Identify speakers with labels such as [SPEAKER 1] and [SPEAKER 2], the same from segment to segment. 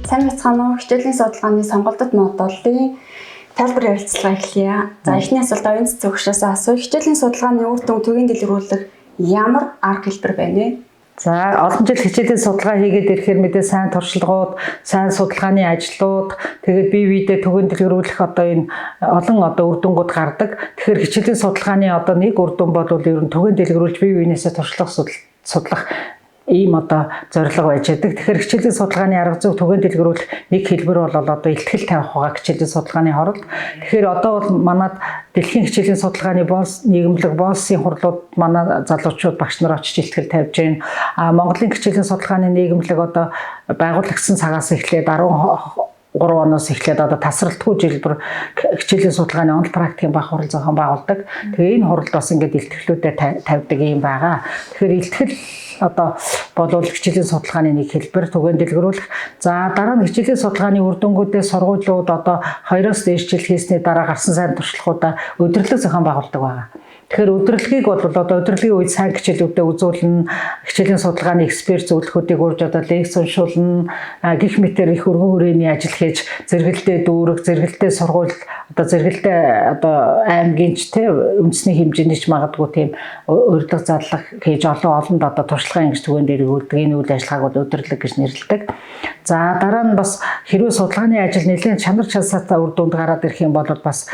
[SPEAKER 1] Сайн байцгаана уу? Хичээлийн судалгааны сонголтод модулын тайлбар ярилцлага эхэлье. За, эхний асуулт оюун цэцэг өгшөөс асуу. Хичээлийн судалгааны үр дүн төвийн дэлгэрүүлэх ямар арга хэлбэр байна вэ?
[SPEAKER 2] За, олон жил хичээлийн судалгаа хийгээд ирэхээр мэдээ сайн туршлагууд, сайн судалгааны ажлууд, тэгээд бие биедээ түгэн дэлгэрүүлэх одоо энэ олон одоо үр дүнгууд гардаг. Тэгэхээр хичээлийн судалгааны одоо нэг үр дүн бол ер нь түгэн дэлгэрүүлж бие биенээсээ туршлага судлах ийм одоо зорилго байж байдаг. Тэгэхээр хичээлийн судалгааны арга зүй түгээн дэлгэрүүлэх нэг хэлбэр бол одоо илтгэл тавих байгаа хичээлийн судалгааны хорол. Тэгэхээр одоо бол манад дэлхийн хичээлийн судалгааны боос нийгэмлэг боолсын хурлууд манай залуучууд багш нар очиж илтгэл тавьж байна. А Монголын хичээлийн судалгааны нийгэмлэг одоо байгуулагдсан цагаас эхлээд 13 оноос эхлээд одоо тасралтгүй жил бүр хичээлийн судалгааны онол практикийн баг хурал зохион байгуулдаг. Тэгээ энэ хуралд бас ингээд илтгэлүүдээ тавьдаг юм байгаа. Тэгэхээр илтгэл одоо болвол хичээлийн судалгааны нэг хэлбэр түгээн дэлгэрүүлэх. За, дараа нь хичээлийн судалгааны үр дүнгуудээ сургуулиуд одоо 2-оос дээш жил хийсний дараа гарсан сайн туршлагуудаа өдөрлөг зохион байгуулдаг байгаа. Тэгэхээр өдөрлөгийг бол одоо өдөрлөгийн үед сайн хичээлүүдээ үзүүлнэ, хичээлийн судалгааны эксперт зөвлөхүүдийг урьж одоо лекц уншуулна, гих мэтэр их өргөн хүрээний ажил хийж зэрэгэлдээ дүүрэг, зэрэгэлдээ сургууль, одоо зэрэгэлдээ одоо аймгийн ч те үндэсний хэмжээний ч магадгүй тийм урилга зарлах хийж олон олонд одоо туршлагын ингэж түгээн дээр өгдөг. Энэ үйл ажиллагааг бол өдөрлөг гэж нэрлэдэг. За, дараа нь бас хэрвээ судалгааны ажил нэлээд чанар чансаатай үр дүнд гараад ирэх юм бол бас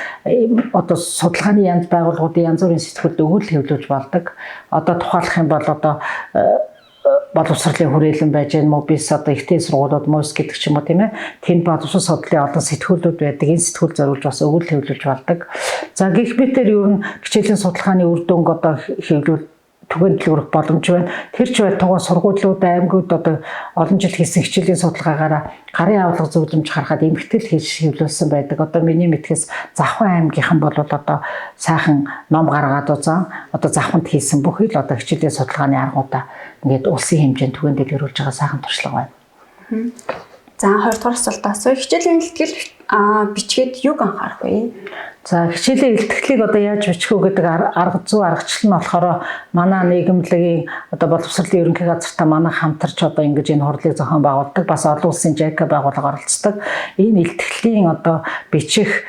[SPEAKER 2] одоо судалгааны янз байгууллагуудын янз бүрийн сэтгүүлд өгүүлэл хэвлүүлж болдог. Одоо тухайлах юм бол одоо боловсролын хүрээлэн байж гэн мобис одоо ихтэй сургуулиуд мос гэдэг ч юм уу, тийм ээ. Тэнд боловсрол судлалын олон сэтгүүлүүд байдаг. Энэ сэтгүүл зориулж бас өгүүлэл хэвлүүлж болдог. За, гэх мэтэр ер нь хичээлийн судалгааны үр дүнг одоо хэвлүүл түгээн дэлгүүрэх боломж байна. Тэр ч байтугай сургуулиуд, аймагуд одоо олон жил хийсэн хичээлийн судалгаагаараа гарын авлага зөвлөмж гаргаад эмгтэл хийж хэвлүүлсэн байдаг. Одоо миний мэдхээс Завхан аймгийнхан бол одоо сайхан ном гаргаад узаан одоо Завханд хийсэн бүхий л одоо хичээлийн судалгааны аргуудаа ингээд улсын хэмжээнд түгээн дэлгэрүүлж байгаа сайхан туршлага байна.
[SPEAKER 1] За, 2 дугаар асуулт асууя. Хичээлийн илтгэл бичгээд юг анхаарах вэ?
[SPEAKER 2] За, хичээлийн илтгэлийг одоо яаж бичих вэ гэдэг арга зүй аргачлал нь болохоор манай нийгэмлэгийн одоо боловсролын ерөнхий газартай манай хамтарч одоо ингэж энэ хурлыг зохион байгуулдаг. Бас олон улсын JICA байгууллага оролцдог. Энэ илтгэлийн одоо бичих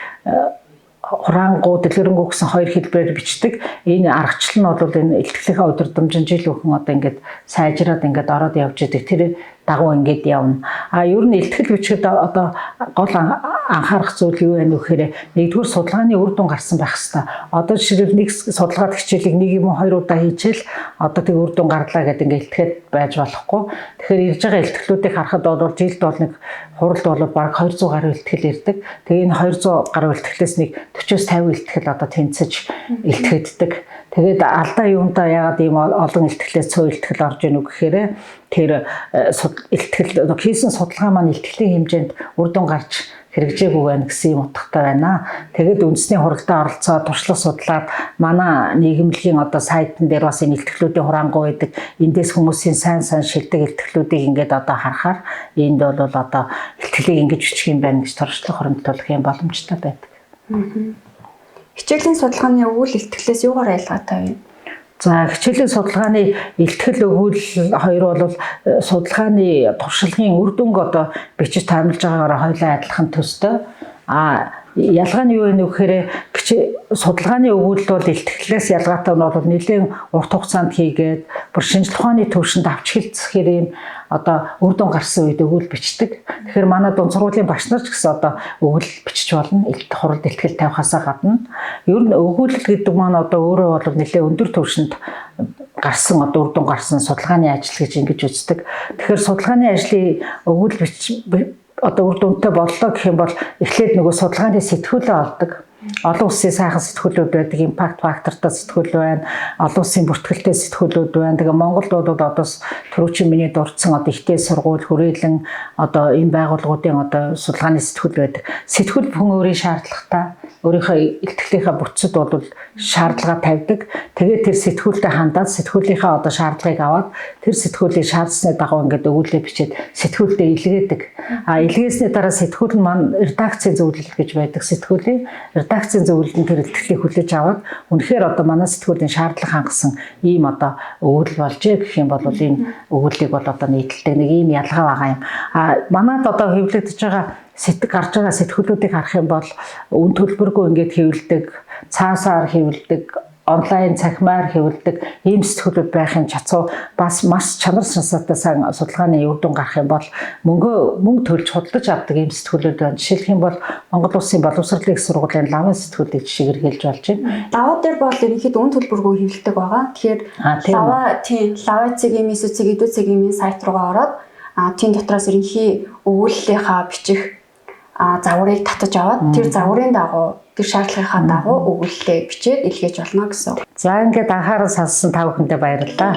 [SPEAKER 2] хураангуу, дэлгэрэнгүй гэсэн хоёр хэлбэрээр бичдэг. Энэ аргачлал нь бол энэ илтгэлийнхаа удирдамжин жил бүхэн одоо ингээд сайжраад ингээд ороод явж идэг. Тэр дагуу ингээд явна. А ер нь илтгэл бичгээд одоо гол анхаарах зүйл юу вэ гэхээр нэгдүгээр судалгааны үр дүн гарсан байх хэвээр. Одоо жишээлбэл нэг судалгаад хичээлийг нэг юм уу хоёр удаа хийчихэл одоо тэг үр дүн гарлаа гэдэг ингээд илтгэхэд байж болохгүй. Тэгэхээр ирж байгаа илтгэлүүдийг харахад бол жилд бол нэг хуралд бол бараг 200 гаруй илтгэл ирдэг. Тэгээ энэ 200 гаруй илтгэлээс нэг 40-оос 50 илтгэл одоо тэнцэж илтгэддэг. Тэгээд алдаа юунда яагаад ийм олон илтгэлээс цоо илтгэл орж ийнү гэхээр тэр илтгэл хийсэн судалгаа маань илтгэлийн хэмжээнд үр дүн гарч хэрэгжээгүй байна гэсэн юм утгатай байна. Тэгээд үндэсний хуралдаа оролцоо туршлага судлаад манай нийгэмлэгийн одоо сайтн дээр бас энэ илтгэлүүдийн хураангуй байдаг. Эндээс хүмүүсийн сайн сайн шилдэг илтгэлүүдийг ингээд одоо харахаар энд бол одоо илтгэлийг ингэж бичих юм байна гэж туршлага хоримтлуулах юм боломжтой байдаг.
[SPEAKER 1] Хичээлийн судалгааны өгүүл илтгэлээс юугаар ялгаатай вэ?
[SPEAKER 2] За, хичээлийн судалгааны илтгэл өгүүлэл хоёр бол судалгааны туршлагын үр дүнг одоо бичиж таамаглаж байгаагаараа хоёулаа адилхан төстэй. А ялгаа нь юу вэ гэхээр судалгааны өгүүлэл бол илтгэлээс ялгаатай нь бол нэлээд урт хугацаанд хийгээд бүр шинжлэх ухааны төвшөнд авч хэлцэхээр ийм одоо үр дүн гарсан үед өгүүл бичдэг. Тэгэхээр манай дунд сургуулийн багш нар ч гэсэн одоо өгүүл бичиж болно. Хуралд илтгэл тавихаасаа гадна. Ер нь өгүүлэл гэдэг маань одоо өөрөө бол нэлээд өндөр түвшинд гарсан одоо үр дүн гарсан судалгааны ажил гэж ингэж үздэг. Тэгэхээр судалгааны ажлын өгүүл бич одоо үр дүнтэй боллоо гэх юм бол эхлээд нөгөө судалгааны сэтгүүлээ олдог. Олон улсын сайхан сэтгүүлүүд байдаг, импакт фактортай сэтгүүл байна, олон улсын бүртгэлтэй сэтгүүлүүд байна. Тэгээ Монголд бол одоо түрүүчийн миний дурдсан одоо ихтэй сургууль, хүрээлэн одоо энэ байгууллагуудын одоо судалгааны сэтгүүл байдаг. Сэтгүүл бүхэн өөрийн шаардлагатай, өөрийнхөө илтгэлийнхаа бүтцэд бол шаардлага тавьдаг. Тэгээд тэр сэтгүүлдээ хандаад сэтгүүлийнхаа одоо шаардлагыг аваад тэр сэтгүүлийн шаардсны дагуу ингээд өгүүлээ бичээд сэтгүүлдээ илгээдэг. А илгээсний дараа сэтгүүл нь маань редакцийн зөвлөл гэж байдаг. Сэтгүүлийн Редакцийн зөвлөлд тэр илтгэлийг хүлээж аваад үнэхээр одоо манай сэтгүүлийн шаардлага хангасан ийм одоо өгүүлэл болжээ гэх юм бол энэ өгүүллийг бол одоо нийтэлдэг нэг ийм ялгаа байгаа юм. А манад одоо хэвлэгдэж байгаа гарч байгаа сэтгүүлүүдийг харах юм бол үн төлбөргүй ингээд хэвлэдэг, цаасаар хэвлэдэг, онлайн цахимаар хэвлэдэг ийм сэтгүүлүүд байхын чацуу бас маш чанар сансаатай сайн судалгааны үр дүн гарах юм бол мөнгө төлж худалдаж авдаг ийм сэтгүүлүүд байна. Жишээлх юм бол Монгол Улсын боловсролын их сургуулийн лавын сэтгүүлийг жишээгээр хэлж болж байна.
[SPEAKER 1] Лава дээр бол ерөнхийдөө үн төлбөргүй хэвлэдэг байгаа. Тэгэхээр лава тийм лава цэгийн мисүү цэг эдүү цэгийн сайт руугаа ороод тийм дотроос ерөнхий өгүүллийнхаа бичих загварыг татаж аваад тэр загварын дагуу тэр шаардлагынхаа дагуу өгүүлэлээ бичээд илгээж болно гэсэн.
[SPEAKER 2] За ингээд анхаарал сонссон та бүхэндээ баярлалаа.